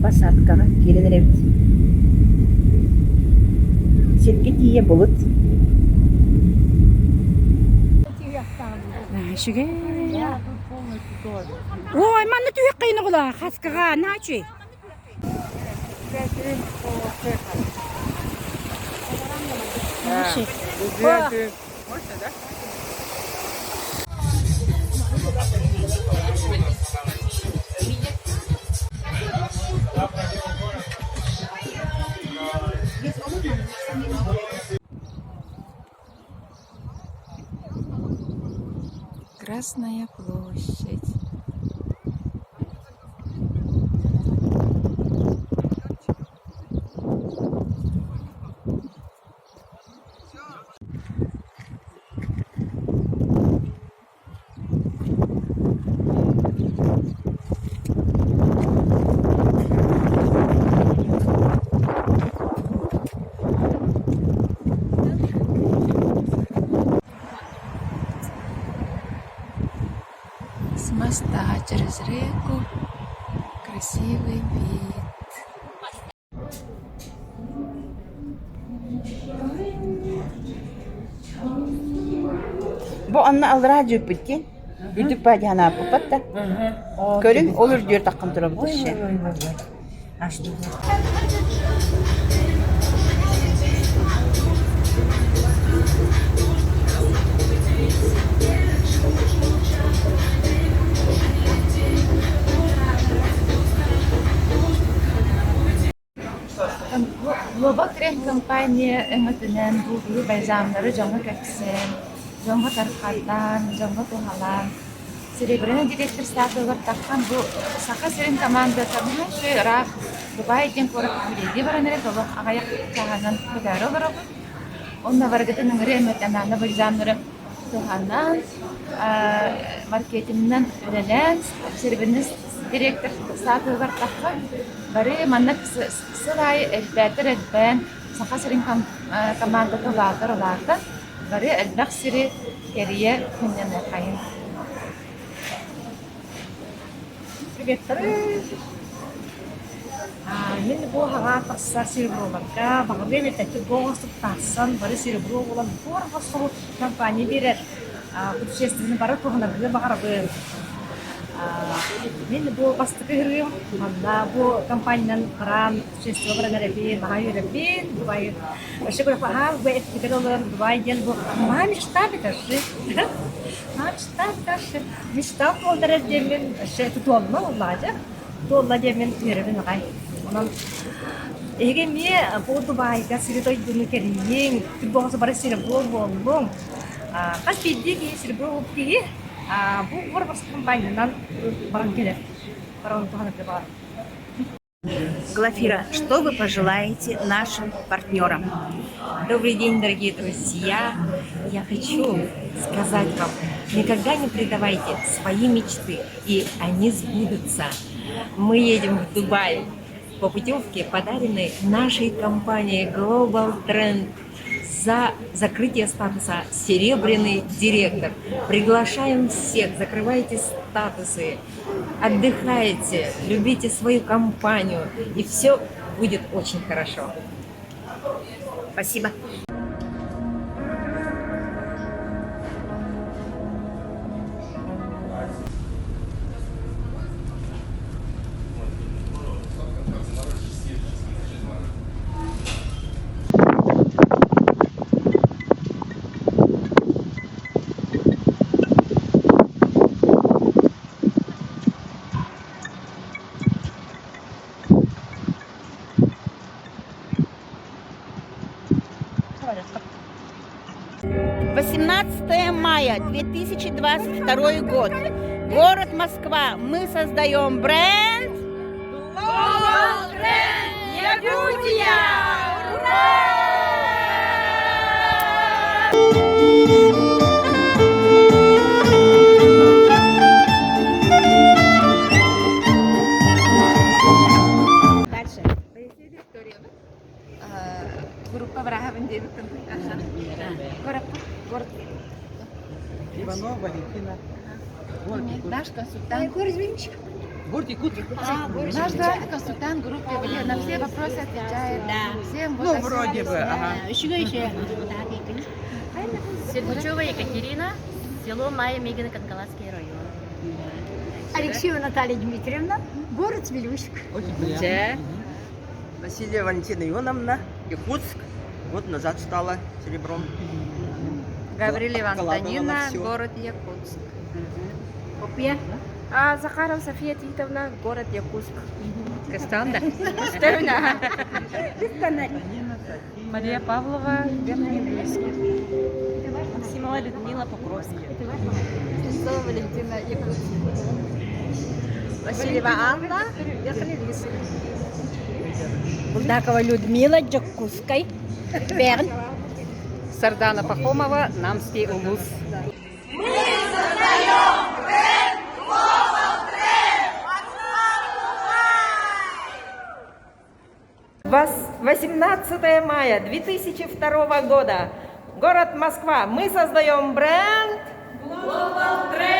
Посадкаҕа киирэн эрэбит. Сиргэ тиийэ былыт. Үчүгэй. Ой, манна түһүөххэ оҕолоор, хаскаҕа, наачуй. Красная площадь. С моста через реку красивый вид. Бу онно аллараа дьүппүт диэн. Үрдүк баа диэн ааппыппат да. Көрүҥ, ол үрдүөр таххан турабыт өссө. Global Trend компания өҥөтүнэн бу биһи бальзамнары дьоҥҥо кэпсээн, дьоҥҥо тарҕатан, дьоҥҥо туһалаан, Серебряный директор статуһугар таххан бу Саха сирин командата наһаа ыраах Дубай диэн куоракка үлэлии баран эрэ толох аҕыйах чааһынан көтөөрү олоробут. Онно барыгытын ыҥырыы эмэтэн аана бальзамнары туһанан, маркетинынан үлэлээн, Серебряный директор статуһугар таххан бары маннык сыл аайы элбээтэр элбээн Саха сирин командата улаатар улаатан бары элбэх сири кэрийэ сынньаныаххайын. Приветтары! Мин бу хаҕа тахсар сереброларга баҕарыам этэ оҕостук тахсан бары серебро буолан буор босхо компания биэрэр путешествиены бары туһанаргы баҕарабын. Мин бу бастакы ыһырыым манна бу компаниянан баран путешествие баран эрэбин, наһаа үөрэбин, Дубай Вообще говоря, ага, бу эппитигэр олорон Дубай диэн бу маа мечта бүтэрши. Маа мечта бүтэрши. Мечта буолдар диэммин вообще туолла улаадьа. Туолла диэммин үөрэбин аҕай. Онон эһиги эмиэ бу Дубайга сири дойдуну кэрийиҥ, түрбоҕосу бары серебро буоллуҥ. Хас биирдии киһи серебро киһи бу уор компаниянан баран кэлэр. Баран туһанарга баҕар. Глафира, что вы пожелаете нашим партнерам? Добрый день, дорогие друзья! Я хочу сказать вам, никогда не предавайте свои мечты, и они сбудутся. Мы едем в Дубай по путевке, подаренной нашей компанией Global Trend за закрытие статуса «Серебряный директор». Приглашаем всех, закрывайте статусы, отдыхайте, любите свою компанию, и все будет очень хорошо. Спасибо. 18 мая 2022 год. Город Москва. Мы создаем бренд Global Trend Якутия! Ура! Дальше. Группа быраабын диэбиккин. Город. Иванова Валентина. Наш консультант. Наш главный консультант группы на все вопросы отвечает. Всем вот Ну, вроде бы, ага. Сергучева Екатерина, село Майя Мегино, Кангаласский район. Алексеева Наталья Дмитриевна, город Вилюйск. Очень приятно. Василия Валентина Ионовна, Якутск. Год назад стала серебром. Гаврилева Вкладывала Антонина, всё. город Якутск. А Захарова София Титовна, город Якутск. Костанда. Мария Павлова, Верхний Вилюйск. Максимова Людмила, Покровск. Валентина, Якутск. Васильева Анна, Верхний Вилюйск. Булдакова Людмила, Дьокуускай. Берн. Сардана Пахомова, Намский улус. Мы создаем бренд Global Trend! 18 мая 2002 года. Город Москва. Мы создаем бренд Global Trend!